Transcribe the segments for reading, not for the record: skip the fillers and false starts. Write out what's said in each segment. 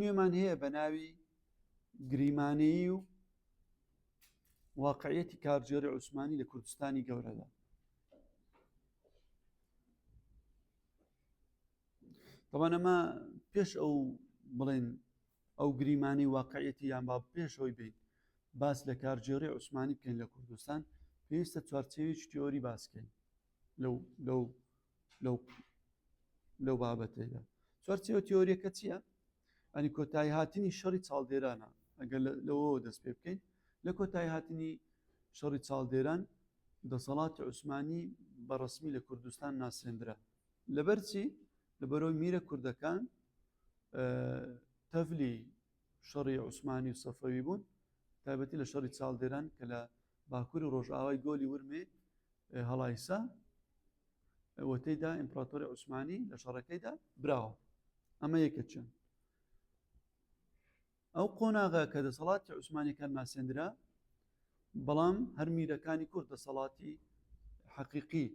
نوێمان هەیە بە ناوی گریمانەیی و واقعیەتی کارگێڕی عوسمانی لە کوردستانی گەورەدا. تەبعەن ئەمە پێش ئەو بڵێن ئەو گریمانەی واقعیەتی یان با پێشەوەی بین باس لە کارگێڕی عوسمانی بکەین لە کوردستان پێویستە چوارچێوەیەکی تیۆری باس بکەین لەو لەو لەو لەو بابەتەیدا چوارچێوە تیۆریەکە چییە؟ ئەنی کۆتایی هاتنی شەڕی چاڵدێرانە ئەگەر لەوەوە دەست پێ بکەین لە کۆتایی هاتنی شەڕی چاڵدێران دەسەڵاتی عوسمانی بە ڕسمی لە کوردستان ناسێندرا لەبەرچی لەبەرەوەی میرە کوردەکان تەڤلی شەڕی عوسمانی و سەفەوی بوون تایبەتی لە شەڕی چاڵدێران کە لە باکووری ڕۆژئاوای گۆلی ورمێ هەڵایسا و تێیدا ئیمپراتۆری عوسمانی لە شەڕەکەیدا براوە ئەمە یەکەچەند ئەو قۆناغە کە دەسەڵاتی عوسمانیەکان ناسێندرا بەڵام هەر میرەکانی کورد دەسەڵاتی حەقیقی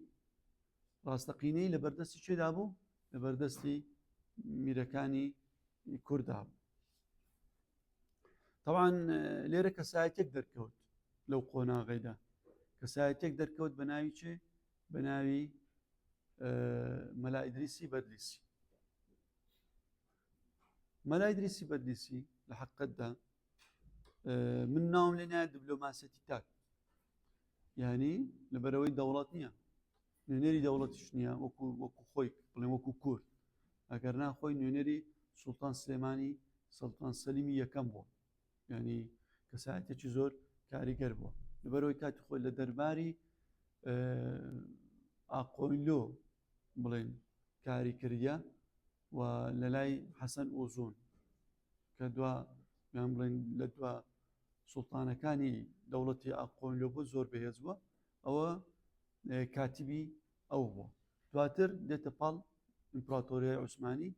ڕاستەقینەی لە بەردەستی چێدا بوو لە بەردەستی میرەکانی کووردا بوو تەوان لێرە کەسایەتێک دەرکەوت لەو قۆناغەیدا کەسایەتێک دەرکەوت بە ناوی چێ بە ناوی مەلا ئیدریسی بەدلیسی مەلا ئیدریسی بەدلیسی لە حقیقەتدا من ناوم لێ نایە دبلۆماسیەتی تاک یعنی لەبەرەوەی دەوڵەت نییە نوێنەری دەوڵەتیش نییە وەکو وەکو خۆی بڵێن وەکو کورد ئەگەر نا خۆی نوێنەری سوڵتان سلێمانی سەڵتان سەلیمی یەکەم بووە ینی کەسایەتێکی زۆر کاریگەر بووە لەبەرەوەی کاتی خۆی لە دەرباری ئاقۆیلۆ بڵێن کاری کردە و لە لای حەسەن ئۆزۆن کە دوا یان بڵێن لە دوا سوڵتانەکانی دەوڵەتی ئاقۆیلۆ بوو زۆر بەهێز بووە ئەوە کاتیبی ئەو بووە دواتر دێتە پاڵ ئیمپراتۆریای عوسمانی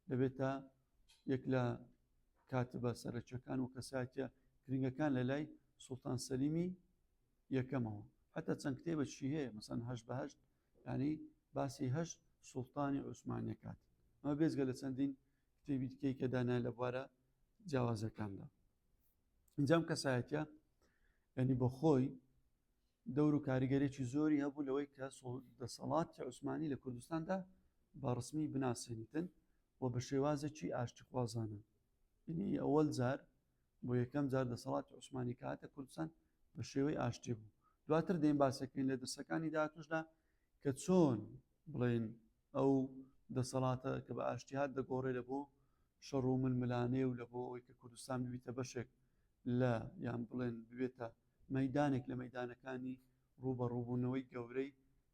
دەبێتە یەک لە کاتبە سەرەکیەکان و کەسایەتیە گرنگەکان لە لای سوڵتان سەلیمی یەکەمەوە حتا چەند کتێبەکی هەیە مەسەن هەشت بە هەشت ینی باسی هەشت سوڵتانی عوسمانیەکات ئەمە بێزگە لە چەندین کتێبی دیکەی کە دانا لە بوارە جیاوازەکاندا ئینجام کەسایەتە ینی بە خۆی دەور و کاریگەرێکی زۆری هەبوو لەوەی کە دەسەڵاتی عوسمانی لە کوردستاندا بە ڕسمی بناسێنیتن و بە شێوازێکی ئاشتیخوازانە یعنی ئەوەل جار بۆ یەکەم جار دەسەڵاتی عوسمانی کە هاتە کوردستان بە شێوەی ئاشتی بوو دواتر دێن باسەکەین لە دەسەکانی داهاتوشدا کە چۆن بڵێن ئەو دەسەڵاتە کە بە ئاشتی هات دەگۆڕێ لە بۆ شەڕ و ململانێ و لە بۆ ئەوەی کە کوردستان ببیتە بەشێک لە یان بڵێن ببێتە مەیدانێک لە مەیدانەکانی ڕووبەڕووبوونەوەی گەورەی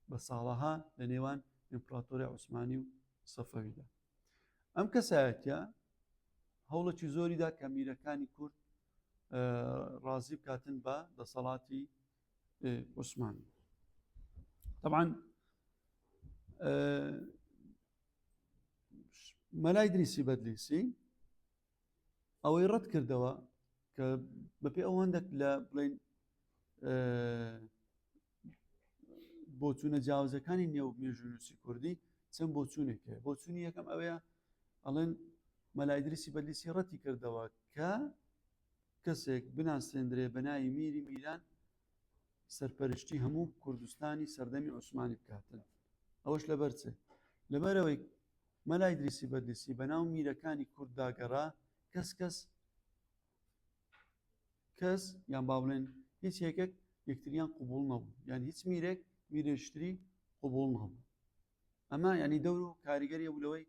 بە ساڵەها لە نێوان ئیمپراتۆری عوسمانی و سەفەویدا. ئەم کەسایەتە هەوڵێکی زۆریدا کە میرەکانی کورد ڕازی بکاتن بە دەسەڵاتی عوسمانی. طبعا مەلای دریسی بەدلیسی ئەوەی ڕەت کردەوە کە بەپێ ئەو هەندێک لە بڵین بۆچوونە جیاوازەکانی نێو مێژوونووسی کوردی چەند بۆچوونێک هەیە بۆچوونی یەکەم ئەوەیە ئەڵێن مەلایدریسی بەدلیسی ڕەتی کردەوە کە کەسێک بناسێندرێ بە ناوی میری میران سەرپەرشتی هەموو کوردستانی سەردەمی عوسمانی بکاتن ئەوەش لەبەر چ لەبەرەوەی مەلا ئیدریسی بەدلیسی بەناو میرەکانی کورددا گەڕا، کەس کەس کەس یان با بڵێن هیچ یەکێک یەکتریان قوبوڵ نەبوو یان هیچ میرێک میرێشتری قوبوڵ نەبوو ئەمە ینی دەور و کاریگەری بوو لەوەی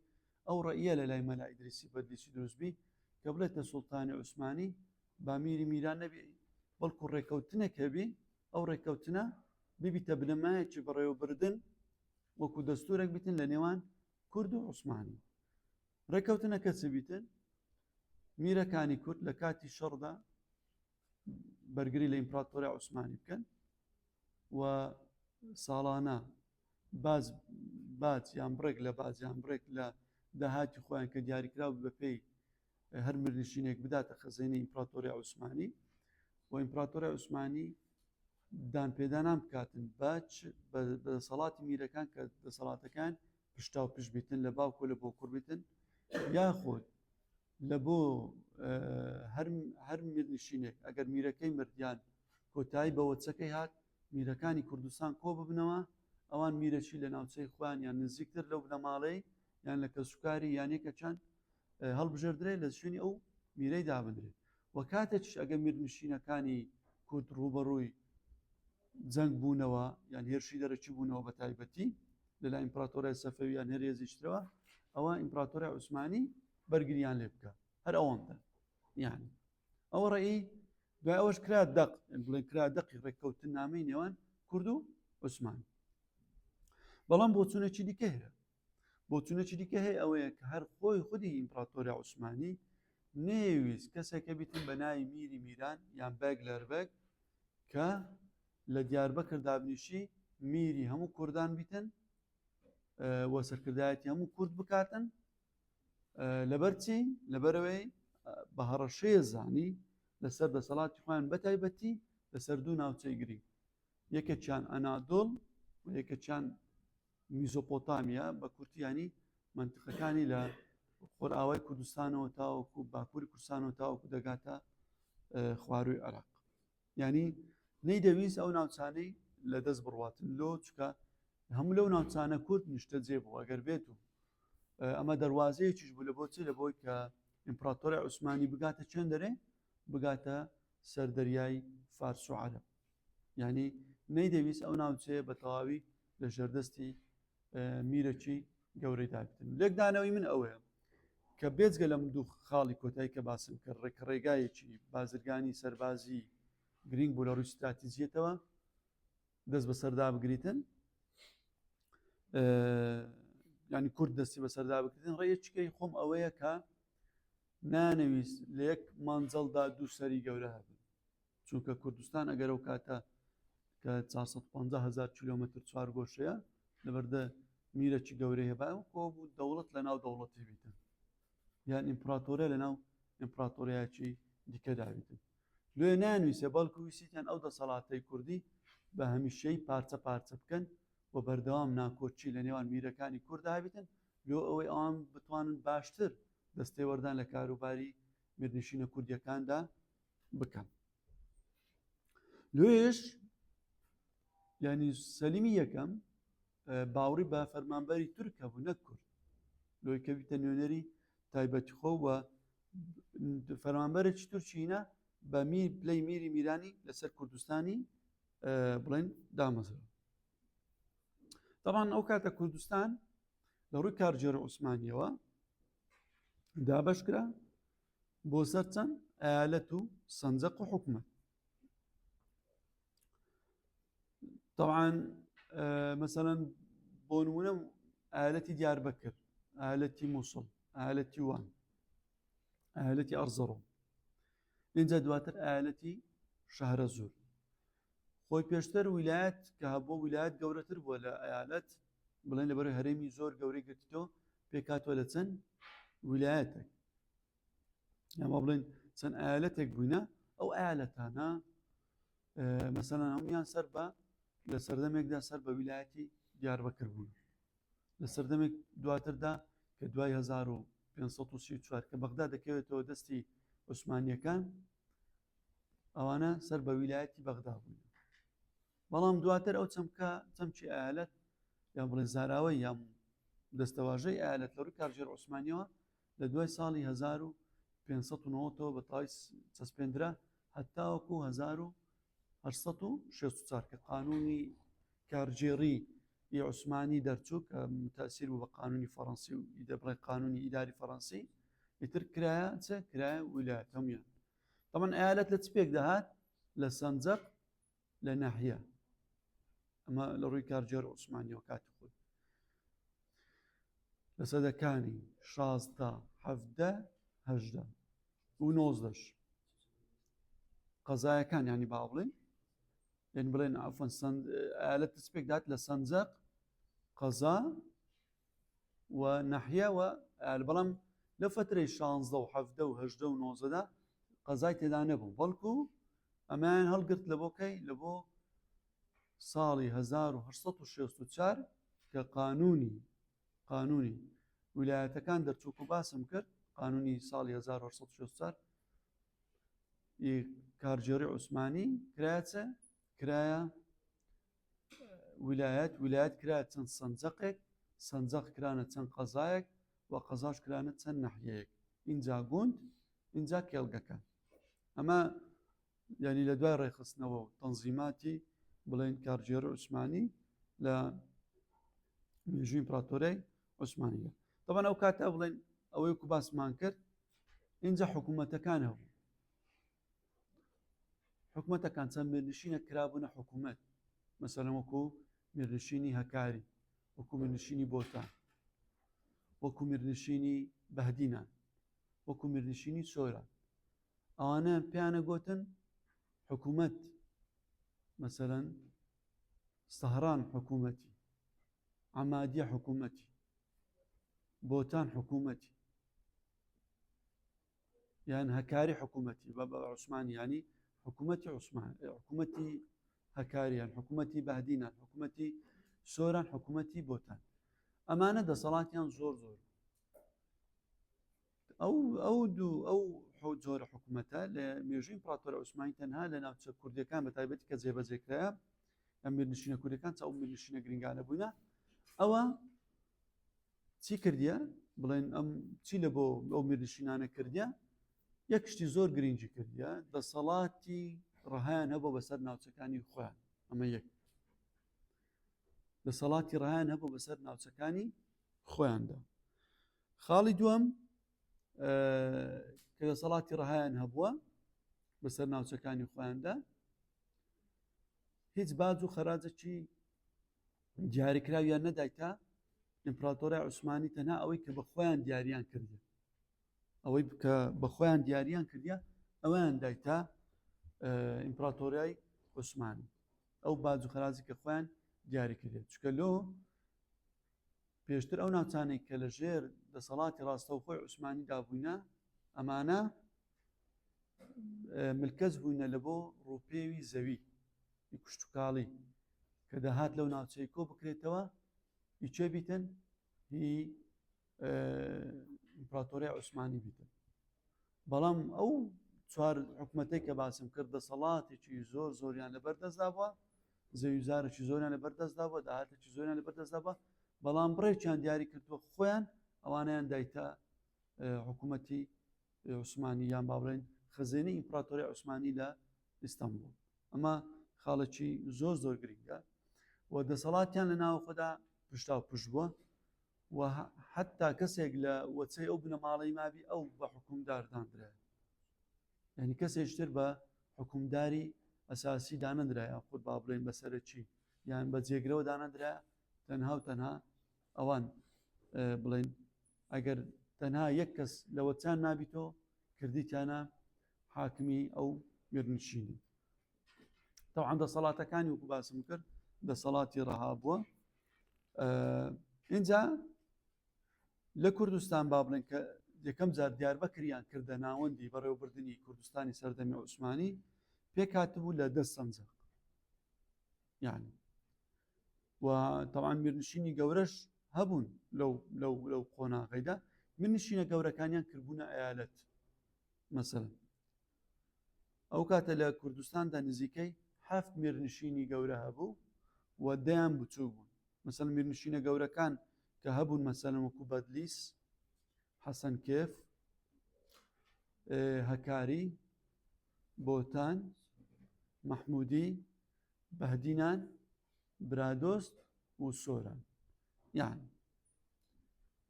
ئەو ڕەئیە لە لای مەلا ئیدریسی بەدلیسی دروست بی کە بڵێتە سوڵتانی عوسمانی با میری میران نەبی بەڵکو ڕێکەوتنێک هەبی ئەو ڕێکەوتنە ببیتە بنەمایەکی بەڕێوەبردن وەکو دەستورێک بیتن لە نێوان کورد و عوسمانی ڕێککەوتنەکە چ بیتن میرەکانی کورد لە کاتی شەڕدا بەرگری لە ئیمپراتۆری عوسمانی بکەن و ساڵانە باز باج یان بڕێک لە باج یان بڕێک لە داهاتی خۆیان کە دیاریکراو بەپێی هەر میرنشینێک بداتە خەزێنەی ئیمپراتۆری عوسمانی و ئیمپراتۆری عوسمانی دانپێدانان بکاتن باچ بە دەسەڵاتی میرەکان کە دەسەڵاتەکان پشتا و پشت بیتن لە باوکۆ لە بۆ کوڕ بیتن یاخود. لە بۆ هەر میرنشینێک ئەگەر میرەکەی مردیان کۆتایی بە وەچەکەی هات میرەکانی کوردستان کۆ ببنەوە ئەوان میرەکی لە ناوچەی خۆیان یان نزیکتر لەو بنەماڵەی یان لە کەسوکاری یان یەکەچەند هەڵبژێردرێ لە شوێنی ئەو میرەی دابدرێت و کاتێکیش ئەگەر میرنشینەکانی کورد ڕووبەڕووی جەنگ بوونەوە یان هێرشی دەرەکی بوونەوە بە تایبەتی لەلای ئیمپراتۆریای سەفەوی یان هەر هێزیشترەوە ئەوە ئیمپراتۆریای عوسمانی بەرگریان لێ بکە هەر ئەوەندە یعنی ئەوە ڕێی دوای ئەوەش کرا دەق بڵێن کرا دەقی ڕێککەوتن نامەی نێوان کورد و عوسمان بەڵام بۆچوونێکی دیکە هەیە بۆچوونێکی دیکە هەیە ئەوەیە کە هەر خۆی خودی ئیمپراتۆری عوسمانی نەیەویست کەسێکە بیتن بە ناوی میری میران یان بەگ لەربەگ کە لە دیاربەکر دابنیشی میری هەموو کوردان بیتن و سەرکردایەتی هەموو کورد بکاتن لەبەر چی لەبەرەوەی بە هەڕەشەیە زانی لەسەر دەسەڵاتی خۆیان بەتایبەتی لەسەر دوو ناوچەی گرنگ یەکێکیان ئەنادۆڵ و یەکێکیان میزۆپۆتامیا بە کورتی ینی منتیقەکانی لە خۆرئاوای کوردستانەوە تاوەکو باکووری کوردستانەوە تاوەکو دەگاتە خواروی عێراق ینی نەیدەویست ئەو ناوچانەی لە دەست بڕواتن لۆ چکە هەموو لەو ناوچانە کورد نیشتەجێ بوو ئەگەر بێت و ئەمە دەواازەیەکیش بوو لە بۆچی لە بۆی کە ئیمپراتۆری عوسمانی بگاتە چێن دەرێ بگاتە سەر دەریای فارس و عەرەب یعنی نەیدەویست ئەو ناوچەیە بە تەواوی لە ژێردەستی میرەکی گەورەی دابتن لێکدانەوەی من ئەوەیە کە بێجگە لەم دوو خاڵی کۆتایی کە باسم کرد ڕێکە ڕێگایەکی بازرگانی سەربازی گرنگ بوو لە ڕووی ستراتیجیەتەوە دەست بەسەردا بگریتن ینی کورد دەستی بەسەردا بکردن ڕێیەکەی خۆم ئەوەیە کە نانەویست لە یەک مانجەڵدا دوو سەری گەورە هەبن چونکە کوردستان ئەگەر ئەو کاتە کە 450 هزار کیلۆمەتر چوارگۆشەیە لەبەردە میرەکی گەورەی هەبا ئەو کۆ بوو دەوڵەت لە ناو دەوڵەتی بیتن یان ئیمپراتۆرە لە ناو ئیمپراتۆریایەکی دیکە داویتن لێ نانویسێ بەڵکو ویسیتیان ئەو دەسەڵاتەی کوردی بە هەمیشەی پارچە پارچە بکەن و بەردەوام ناکۆکی لە نێوان میرەکانی کورد هابیتن لۆ ئەوەی ئەوان بتوانن باشتر دەستێوەردان لە کاروباری میرنشینە کوردیەکاندا بکەن لێش ینی سەلیمی یەکەم باوەڕی بە فەرمانبەری تورک هەبوو نەک کورد لۆی کەویتە نوێنەری تایبەتی خۆ و فەرمانبەرێکی تورکینە بە میر پلەی میری میرانی لەسەر کوردستانی بڵێن دامەزرا طبعا ئەو کاتە کوردستان لە ڕووی کارگێڕ عوسمانیەوە دابەش کرا بۆ سەر چەند ئەیالەت و سەنجەق و حکومەت طبعا مثلا بۆ نمونە ئالەتی دیاربەکر ئالەتی مووسڵ ئالەتی وان ئالەتی ئەرزەڕۆم اینجا دواتر ئالەتی شەهرە زۆر خۆی پێشتر ویلایەت کە هەبوو ویلایەت گەورەتر بووە لە ئەیالەت بڵێن لەبەر هەرێمی زۆر گەورەی گرتیتەوە پێکاتوە لە چەند ویلایەتێک یاما بڵێن چەند ئایالەتێک بووینە ئەو ئایالەتانە مەسەلەن هەمویان سەر بە لە سەردەمێکدا سەر بە ویلایەتی دیاربەکر بوون لە سەردەمێک دواتردا کە دوای 1534 کە بەغدا دەکەوێتەوە دەستی عوسمانیەکان ئەوانە سەر بە ویلایەتی بەغدا بوون بەڵام دواتر ئەو چەمکە چەمکی ئایالەت یان بڵێ زاراوەی یان دەستەواژەی ئایالەت لە ڕووی کارگێڕ عوسمانیەوە لە دوای ساڵی 1590ەوە بە تەواوی چەسپێندرا هەتاوەکو 1864 کە قانونی کارگێڕی ی عوسمانی دەرچوو کە متەسیر بوو بە قانونی فەڕەنسی و دەبڵێ قانونی ئیداری فەڕەنسی ئیتر کرایە چ کرایە ویلایەت هەمویان طبعا ئەیالەت لە چ پێک دەهات لە سەنجەق لە ناحیە ئەمە لە ڕووی کارگێڕ عوسمانیەوە کاتی خۆی لە سەدەکانی 16 17 هەژدە و نۆزدەش قەزایەکان ینی با بڵێن یعنی بڵێن عفوا ئالەت پێک دات لە سەنجەق قەزا و نەحیە و بەڵام لە فترەی 16 و 17 و 18 و 19دا قەزای تێدا نەبوو بەڵکو ئەمایان هەڵگرت لە بۆکەی لە بۆ ساڵی 1964 کە قانونی قانونی ویلایەتەکان دەرچووک و باسم کرد. قانونی ساڵی 1964 ی کارگێڕی عوسمانی کرایە چ؟ کرایە ویلایەت، ویلایەت کرایە چەند سەنجەقێک، سەنجەق کرانە چەند قەزایەک و قەزاش کرانە چەند نەحیەیەک، ئینجا گوند، ئینجا کێڵگەکان. ئەمە یعنی لە دوای ڕێکخستنەوە و تەنزیماتی بڵێن کارگێڕی عوسمانی لە مێژووی ئیمپراتۆریای عوسمانیدا. طبعا ئەو کاتە بڵێن ئەوەی کو باسمان کرد ئینجا حکوومەتەکان هەبوو حکومەتەکان چەند میرنشینە کرابوونە حکوومەت مەسەلەن وەکو میرنشینی هەکاری وەکو میرنشینی بۆتان وەکو میرنشینی بەهدینان وەکو میرنشینی سۆران ئەوانە پیانە گوتن حکوومەت مەسەلەن سەهران حکوومەتی عمادیە حکوومەتی بۆتان حکوومەتی یان هەکاری حکوومەتی بە بە عوسمانی ینی حکوومەتی عوسمان حکوومەتی هەکاریان حکوومەتی بەهدینان حکوومەتی سۆران حکوومەتی بۆتان ئەمانە دەسەڵاتیان زۆر زۆر ئەو ئەو دوو ئەو جۆرە حکوومەتە لە مێژوی ئیمپراتۆر عوسمانی تەنها لە ناوچە کوردیەکان بە تایبەتی کە جێبەجێکرایە ئەم میرنشینە کوردەکان چ ئەو میرنشینە گرنگانە بووینە ئەوە چی کردیە بڵێن ئەم چی لە بۆ ئەو میرنشینانە کردیە یەک شتی زۆر گرنگی کردیە دەسەڵاتی ڕەهایان هەبوو بەسەر ناوچەکانی خۆیان ئەمە یەک دەسەڵاتی ڕەهایان هەبوو بەسەر ناوچەکانی خۆیاندا خاڵی دووەم کە دەسەڵاتی ڕەهایان هەبووە بەسەر ناوچەکانی خۆیاندا هیچ باج و خەراجێکی دیاریکراویان نەدایتە ئیمپراتۆرای عوسمانی تەنها ئەوەی کە بە خۆیان دیاریان کردی ئەوەی کە بە خۆیان دیاریان کردە ئەویان دایتە ئیمپراتۆریای عوسمانی ئەو باج و خەراجی کە خۆیان دیاری کردێت چکە لۆ پێشتر ئەو ناوچانەی کە لە ژێر دەسەڵاتی ڕاستەوخۆی عوسمانی دابووینە ئەمانە ملکەچ بووینە لە بۆ ڕووپێوی زەوی کوشتتوکاڵی کە دەهات لەو ناوچەی کۆ بکرێتەوە ئی چێ بیتن هی ئیمپراتۆریای عوسمانی بیتن بەڵام ئەو چوار حکومەتێک کە باسم کرد دەسەڵاتێکی زۆر زۆریان لەبەر دەستدا بووە زەویزارێکی زۆریان لەبەر دەستدا بووە داهاتێکی زۆریان لەبەر دەستدا بووە بەڵام بڕێکیان دیاری کردووە خۆیان ئەوانیان دایتە حکوومەتی عوسمانی یان با بڵێن خەزێنەی ئیمپراتۆری عوسمانی لە ئیستانبول ئەمە خاڵێکی زۆر زۆر گرنگە و دەسەڵاتیان لە ناوخۆدا پشتا و پشت بووە و حتا کەسێک لە وەچەی ئەو بنەماڵەی مابی ئەو بە حکومدار دانرا یعنی کەسێکتر بە حکومداری ئەساسی دانەندرا یان خود با بڵێن بە سەرەکی یان بە جێگرەوە دانەندرا تەنها و تەنها ئەوان بڵێن ئەگەر تەنها یەک کەس لەوەچان نابیتۆ کردیتانە حاکمی ئەو میرنشینی تەوان دەسەڵاتەکانی وەکو باسم کرد دەسەڵاتی ڕەها بووە اینجا لە کوردستان با بڵێن کە یەکەم جار دیاربەکریان کردە ناوەندی بەڕێوەبردنی کوردستانی سەردەمی عوسمانی پێکهاتبوو لە دەست سەنجەق یعنی و تەوان میرنشینی گەورەش هەبوون لەو لەو لەو قۆناغەیدا میرنشینە گەورەکانیان کردبوونە ئەیالەت مەسەلەن ئەو کاتە لە کوردستاندا نزیکەی هەفت میرنشینی گەورە هەبوو و دەیان بچوو بوون مەسەل میرنشینە گەورەکان کە هەبوون مەسەلەن وەکو بەدلیس حەسەن کێف هەکاری بۆتان مەحمودی بەهدینان برادۆست و سۆران یان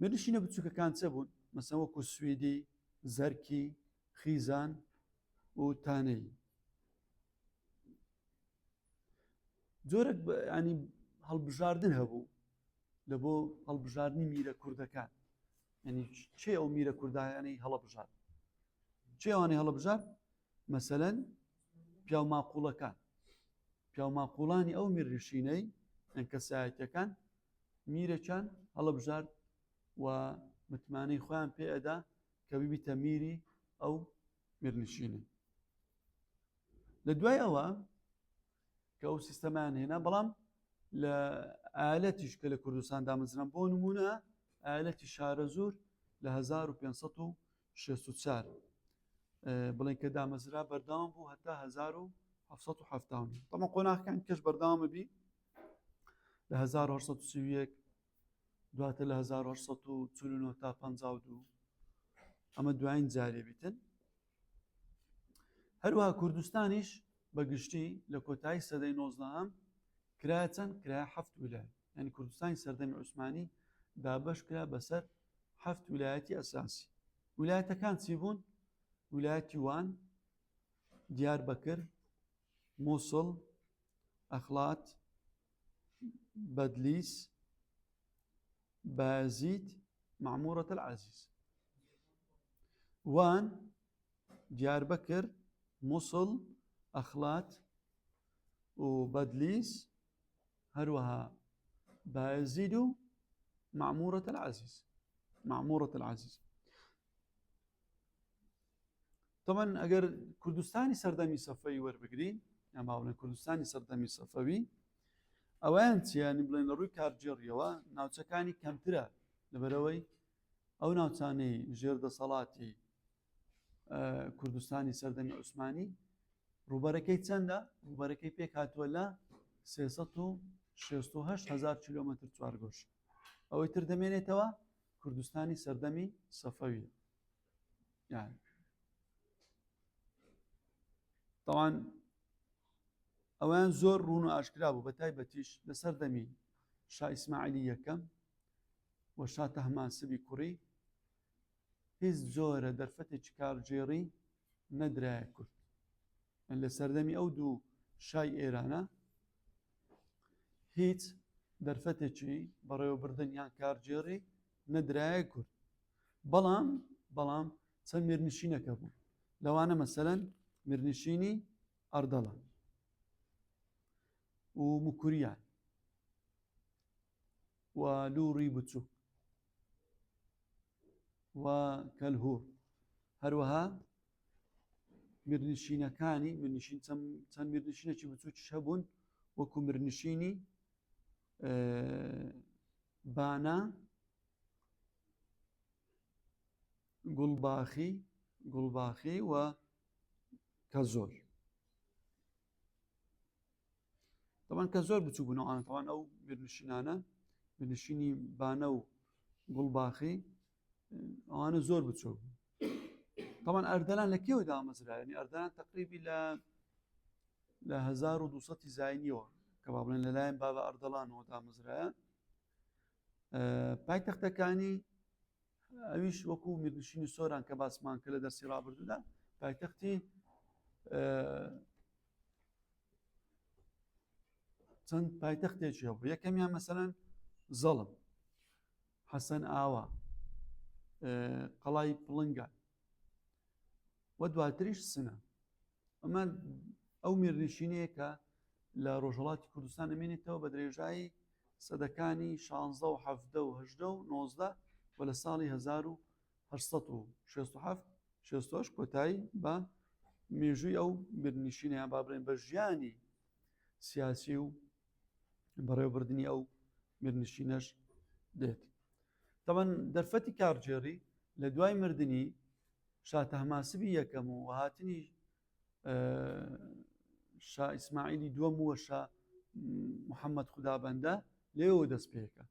میرنشینە بچووکەکان چە بوون مەسە وەکو سویدی زەرکی خیزان و تانەی جۆرێک ینی هەڵبژاردن هەبوو لە بۆ هەڵبژاردنی میرە کوردەکان ینی چێ ئەو میرە کوردایانەی هەڵەبژارد چێ ئەوانەی هەڵبژارد مەسەلەن پیاو ماقوڵەکان پیاو ماقوڵانی ئەو میرنشینەی یان کەسایەتەکان میرەکان هەڵبژارد و متمانەی خۆیان پێ ئەدا کە ببیتە میری ئەو میرنشینە لە دوای ئەوە کە ئەو سیستەمان هێنا بەڵام لە ئالەتیش کە لە کوردستان دامەزران بۆ نمونە ئالەتی شارەزوور لە 1500. 64 بڵێن کە دامەزرا بەردەوام بوو هەتا 1970 تەمە قۆناغەکان کەش بەردەوامە بی لە 1931 دواتر لە 1949 تا 52 ئەمە دوایین جارێ بیتن هەروەها کوردستانیش بە گشتی لە کۆتایی سەدەی نۆزدەهەم کرا چەند کرا هەفت ویلایەت یعنی کوردستانی سەردەمی عوسمانی دابەش کرا بەسەر هەفت ویلایەتی ئەساسی ویلایەتەکان چی بوون ویلایەتی وان دیار بەکر مووسڵ ئەخڵات بەدلیس بایەزید مەعمورەت العەزیز وان دیاربەکر موسڵ ئەخڵات و بەدلیس هەروەها بایەزید و مەعمورەت العەزیز مەعمورەت العەزیز طبعا ئەگەر کوردستانی سەردەمی سەفەوی وەربگرین یان با بڵێن کوردستانی سەردەمی سەفەوی ئەویان چیانی بڵێن لە ڕووی کارگێڕیەوە ناوچەکانی کەمترە لەبەرەوەی ئەو ناوچانەی ژێر دەسەڵاتی کوردستانی سەردەمی عوسمانی ڕووبەرەکەی چەندە ڕووبەرەکەی پێک هاتووە لە 368 هزار کیلومتر چوارگۆش ئەوەی تر دەمێنێتەوە کوردستانی سەردەمی سەفەوی یان تاوان ئەویان زۆر ڕوون و ئاشکرا بوو بە تایبەتیش لە سەردەمی شا ئیسماعیلی یەکەم و شا تەهماسبی کوڕی هیچ جۆرە دەرفەتێکی کارگێڕی نەدرایە کورد لە سەردەمی ئەو دوو شای ئێرانە هیچ دەرفەتێکی بەڕێوەبردن یان کارگێڕی نەدرایە کورد بەڵام بەڵام چەند میرنشینەکە بوو لەوانە مەسەلەن میرنشینی ئەردەڵان و مکوریان و لوڕی بچووک و کەلهور هەروەها میرنشینەکانی میرنشین چەند میرنشینێکی بچووکیش هەبوون وەکو میرنشینی بانە گوڵباخی گوڵباخی و کە زۆر تەوان کە زۆر بچوو بوون ئەوان تەوان ئەو میرنشینانە میرنشینی بانە و گوڵباخی ئەوانە زۆر بچوو بوون تەوان ئەردەلان لە کێوە دامەزرایانی ئەردەلان تقریبی لە لە 1200 زینیەوە کە با بڵێن لەلایەن بابا ئەردەڵانەوە دامەزرایە پایتەختەکانی ئەویش وەکو میرنشینی سۆران کە باسمان کە لە دەرسی ڕابردوودا پایتەختی چەند پایتەختێکی هەبوو یەکەمیان مەسەلەن زەڵم حەسەن ئاوا قەڵای پڵنگە و دواتریش سنە ئەمە ئەو میرنشینەیە کە لە ڕۆژهڵاتی کوردستان ئەمێنێتەوە بە درێژایی سەدەکانی 16 و 17 و 18 و 19 و لە ساڵی 1867 68 کۆتایی بە مێژووی ئەو میرنشینەیان با بڵێن بە ژیانی سیاسی و بەڕێوەبردنی ئەو میرنشینەش دێت. تەبەن دەرفەتی کارگێڕی لە دوای مردنی شا تەهماسبی یەکەم و هاتنی شا ئیسماعیلی دووەم وە شا محەممەد خودابەندە لێەوە دەست پێکە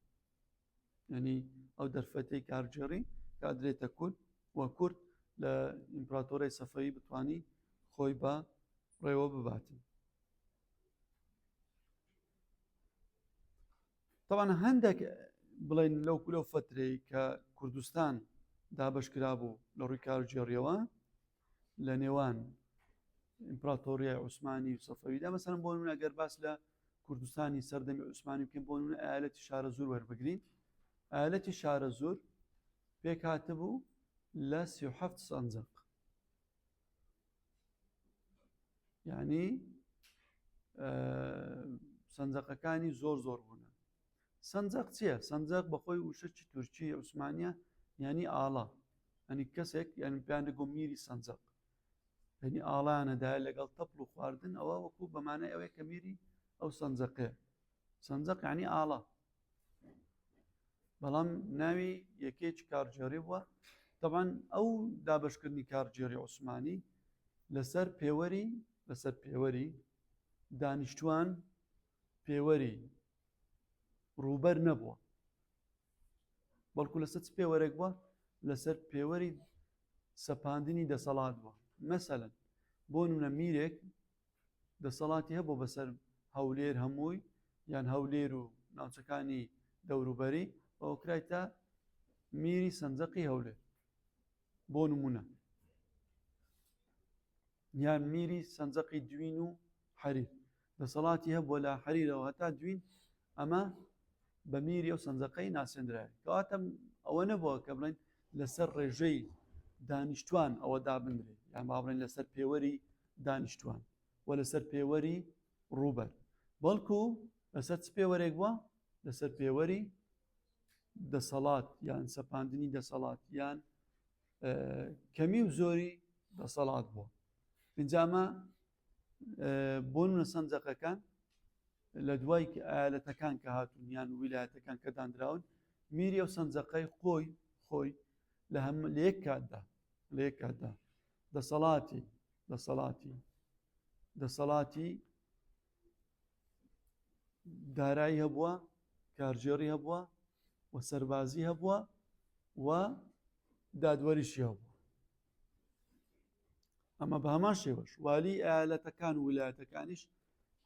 ینی ئەو دەرفەتەی کارگێڕی کادرێتە کورد و کورد لە ئیمپراتۆری سەفەوی بتانی خۆی بە ڕێوە بباتن تەوان هەندێک بڵێن لەو لەو فترەی کە کوردستان دابشکرا بوو لە ڕووی کارگێڕیەوە لە نێوان ئیمپراتۆریای عوسمانی و سەفەویدا مەسەلەن بۆ نمونە گەر باس لە کوردستانی سەردەمی عوسمانی بکەین بۆ نمونە ئایالەتی شارەزوور وەربگرین ئایالەتی شارەزوور پێک هاتبوو لە 37 سەنجەق یعنی سەنجەقەکانی زۆر زۆر بوون سەنجەق چییە؟ سەنجەق بەخۆی وشەکی تورکی عوسمانیە یانی ئاڵا ئەنی کەسێک یانی پێیان دەگۆ میری سەنجەق یعنی ئاڵانە دایە لەگەڵ تەپڵ و خواردن ئەوە وەکو بەمانای ئەوەیە کە میری ئەو سەنجەقەیە سەنجەق یعنی ئاڵا بەڵام ناوی یەکێکی کارگێڕی بووە. طبعا ئەو دابەشکردنی کارگێڕی عوسمانی لەسەر پێوەری لەسەر پێوەری دانیشتوان پێوەری ڕووبەر نەبووە بەڵکو لەسەر چ پێوەرێک بووە لەسەر پێوەری سەپاندنی دەسەڵات بووە مەسەلەن بۆ نمونە میرێک دەسەڵاتی هەبوو بەسەر هەولێر هەمووی یان هەولێر و ناوچەکانی دەوروبەری ئەوکرایتە میری سنجەقی هەولێر بۆ نمونە یان میری سنجەقی دوین و حەریر دەسەڵاتی هەبووە لە حەریرەوە هەتا دوین ئەمە بە میری ئەو سنجەقەی ناسێنرایە کەواتە ئەوە نەبووە کە بڵێن لەسەر ڕێژەی دانیشتوان ئەوە دابنرێ یان با بڵێن لەسەر پێوەری دانیشتوان و لەسەر پێوەری ڕووبەر بەڵکو لەسەر چ پێوەرێک بووە لەسەر پێوەری دەسەڵات یان سەپاندنی دەسەڵات یان کەمی و زۆری دەسەڵات بووە ئینجامە بۆ نمونە سەنجەقەکان لە دوای ئالەتەکان کە هاتوون یان ویلایەتەکان کە دانراون میری ئەو سەنجەقەی خۆی خۆی لە هەم لە یەک کاتدا لە یەک کاتدا دەسەڵاتی دەسەڵاتی دەسەڵاتی دارایی هەبووە کارگێڕی هەبووە و سەربازی هەبووە و دادوەریشی هەبووە ئەمە بە هەمان شێوەش والی ئالەتەکان و ویلایەتەکانیش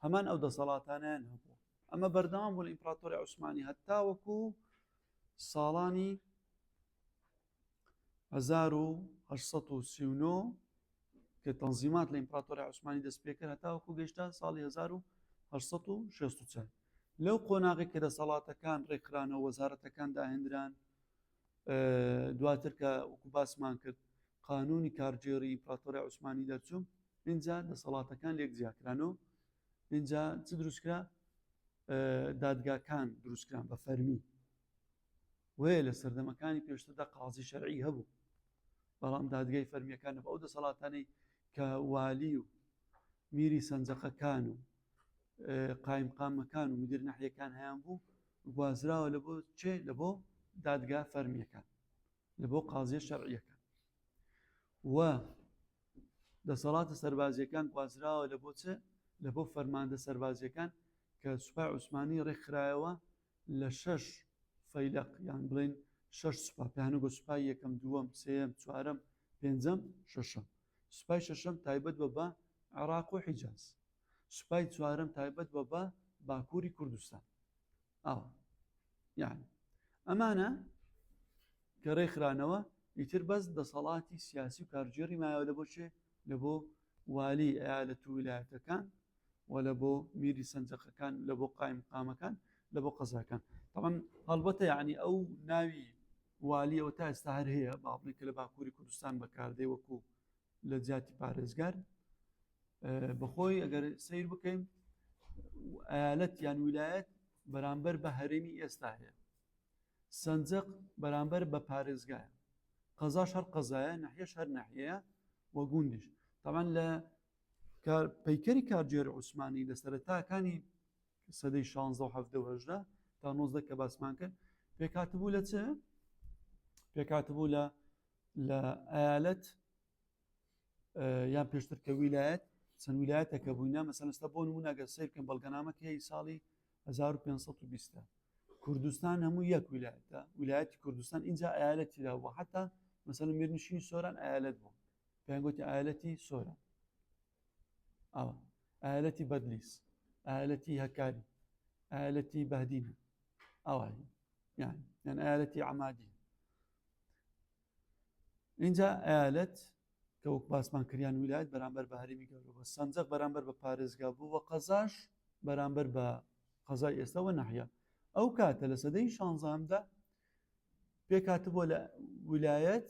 هەمان ئەو دەسەڵاتانیان هەبوو ئەمە بەردەوام بوو لە ئیمپراتۆری عوسمانی هەتاوەکو ساڵانی 1839 کە تەنزیمات لە ئیمپراتۆری عوسمانی دەست پێکرد هەتاوەکو گەیشتە ساڵی 1864 لەو قۆناغی کە دەسەڵاتەکان ڕێکخرانەوە وەزارەتەکان داهێنران دواتر کە وەکو باسمان کرد قانونی کارگێڕی ئیمپراتۆری عوسمانی دەرچوو اینجا دەسەڵاتەکان لێک جیاکرانەوە اینجا چ دروستکرا دادگاکان دروستکران بە فەرمی وەیە لە سەردەمەکانی پێشتردا قازی شەرعی هەبوو بەڵام دادگای فەرمیەکان ئەو دەسەڵاتانەی کە والی و میری سنجەقەکان و قایمقامەکان و مدیر نەحیەکان هەیان بوو گوازراوە لە بۆ چێ لە بۆ دادگا فەرمیەکان لە بۆ قازیە شەرعیەکان و دەسەڵاتە سەربازیەکان گوازراوە لە بۆ چ لە بۆ فەرماندە سەربازیەکان کە سوپای عوسمانی ڕێکخرایەوە لە شەش فەیلەق یان بڵێن شەش سوپا پێیانگۆ سوپای یەکەم دووەم سێیەم چوارەم پێنجەم شەشەم سوپای شەشەم تایبەت بە بە عێراق و حیجاز سوپای چوارەم تایبەت بە بە باکووری کوردستان ئاوا یعنی ئەمانە کە ڕێکخرانەوە ئیتر بەس دەسەڵاتی سیاسی و کارگێڕی مایەوە لە بۆ چێ لە بۆ والی ئەیالەت و ویلایەتەکان و لە بۆ میری سنجەقەکان لە بۆ قایم قامەکان لە بۆ قەزاکان طبعا هەڵبەتە یعنی ئەو ناوی والی ئەو تا ئێستا هەر هەیە با بڵێن کە لە باکووری کوردستان بەکاردێ وەکو لە جیاتی پارێزگار بەخۆی ئەگەر سیر بکەین ئەیالەت یان ویلایەت بەرامبەر بە هەرێمی ئێستا هەیە سنجق بەرامبەر بە پارێزگایە قەزاش هەر قەزایە نەحیەش هەر نەحیەیە و گوندیش تاوان لە پەیکەری کارگێری عوسمانی لە سەرەتاکانی سەدەی 16 و 17 و 18 تا 19 کە باسمان کرد پێکهاتبوو لە چ پێکهاتبوو لە لە ئەیالەت یان پێشتر کە ویلایەت چەند ویلایەتەکە بووینە مەسەلەن ئێستا بۆ نمونە گەر سەیر بکەن بەڵگەنامەکە هی ساڵی 1520 کوردستان هەموو یەک ویلایەتە ویلایەتی کوردستان اینجا ئەیالەتی دا بوو حتا مەسەلەن میرنشینی سۆران ئەیالەت بوو پێیان گوتی ئەیالەتی سۆران ئاوا ئەیالەتی بەدلیس ئەیالەتی هەکاری ئەیالەتی بەهدینە ئاوایی یان یان ئەیالەتی عەمادی اینجا ئەیالەت کە وەک باسمان کریان ویلایەت بەرامبەر بە هەرێمی گەورە بوو سەنجەق بەرامبەر بە پارێزگا بوو و قەزاش بەرامبەر بە قەزای ئێستا و نەحیا ئەو کاتە لە سەدەی شانزەهەمدا پێکهاتبووە لە ویلایەت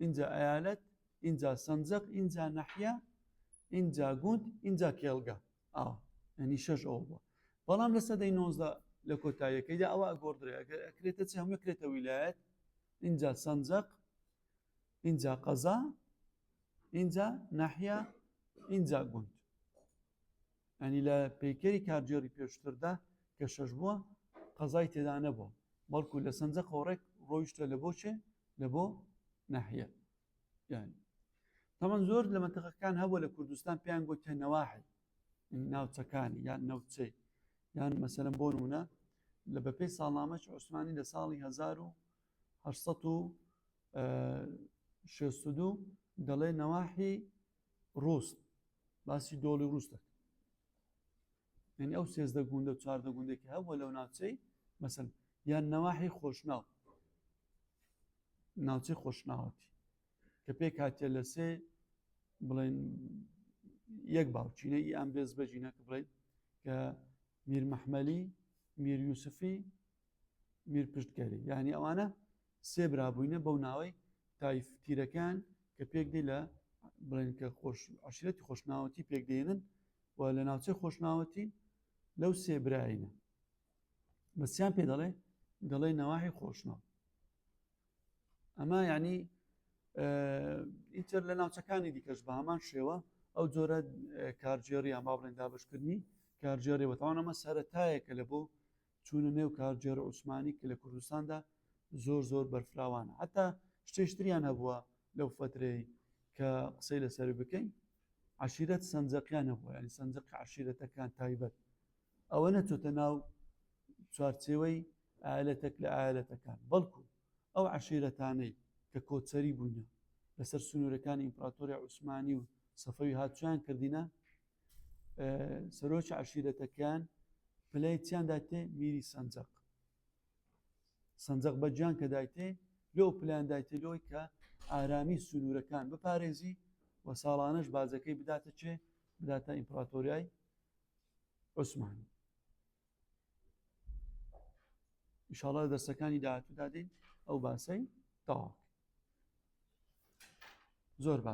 ئینجا ئەیالەت ئینجا سەنجەق ئینجا نەحیا ئینجا گوند ئینجا کێڵگە ئاوا یعنی شەش ئەوە بووە بەڵام لە سەدەی 19 لە کۆتاییەکەیدا ئەوە ئەگۆڕدرێ ئەگەر ئەکرێتە چ هەموو کرێتە ویلایەت ئینجا سەنجەق ئینجا قەزا ئینجا ناحیە ئینجا گوند ئەنی لە پەیکەری کارگێڕی پێشتردا کە شەش بووە قەزای تێدا نەبووە بەڵکو لە سەنجەقەوە ڕێک ڕۆیشتە لە بۆ چێ لە بۆ. ناحیە یان تەمان زۆر لە منتەقەکان هەبوو لە کوردستان پێیان گوتە نەواحی ناوچەکانی یان ناوچەی یان مەسەلەن بۆ نمونە لە بەپێی ساڵنامەی عوسمانی لە ساڵی 1862 دەڵێ نەواحی ڕوست باسی دۆڵی ڕوست دەکەن یعنی ئەو سێزدە گوندە و چواردە گوندێکی هەبووە لەو ناوچەی مەسەن یان نەواحی خۆشناو ناوچەی خۆشناوەتی کە پێک هاتیە لە سێ بڵێن یەک باوچینە ئی ئەم بێز بەجینە کە بڵێن کە میر مەحمەلی میر یوسفی میر پشتگەری یعنی ئەوانە سێ برابووینە بەو ناوەی تایف تیرەکان کە پێک دێ لە بڵێن کە خۆش عشرەتی خۆشناوەتی پێک دێنن و لە ناوچەی خۆشناوەتی لەو سێ برایینە بەسیان پێ دەڵێ دەڵێ نەواحی خۆشناو ئەمە یعنی ئیتر لە ناوچەکانی دیکەش بە هەمان شێوە ئەو جۆرە کارگێڕی یان با بڵێن دابشکردنی کارگێڕی وەتاوان ئەمە سەرەتایەکە لە بۆ چوونە نێو کارگێڕ عوسمانی کە لە کوردستاندا زۆر زۆر بەرفراوانە حتا شتێشتریان هەبووە لەو فترەی کە قسەی لەسەر بکەین عشیرەت سنجەقیان هەبووە ینی سنجەقی عشیرەتەکان تایبەت ئەوە نەچۆتە ناو چوارچێوەی ئایلەتێک لە ئایلەتەکان بەڵکو ئەو عەشیرەتانەی کە کۆچەری بووینە لەسەر سنوورەکانی ئیمپراتۆری عوسمانی و سەفەوی هاتویان کردینە سەرۆکی عەشیرەتەکان پلەی چیان داتێ میری سەنجەق سەنجەق بەگیان کە دایتێ لۆ پلان دایتێ لۆی کە ئارامی سنوورەکان بپارێزی و ساڵانەش باجەکەی بداتە چێ بداتە ئیمپراتۆریای عوسمانی ئیشاڵا لە دەرسەکانی داهاتوودا دێین ئەو باسەی تەواو زۆر باش.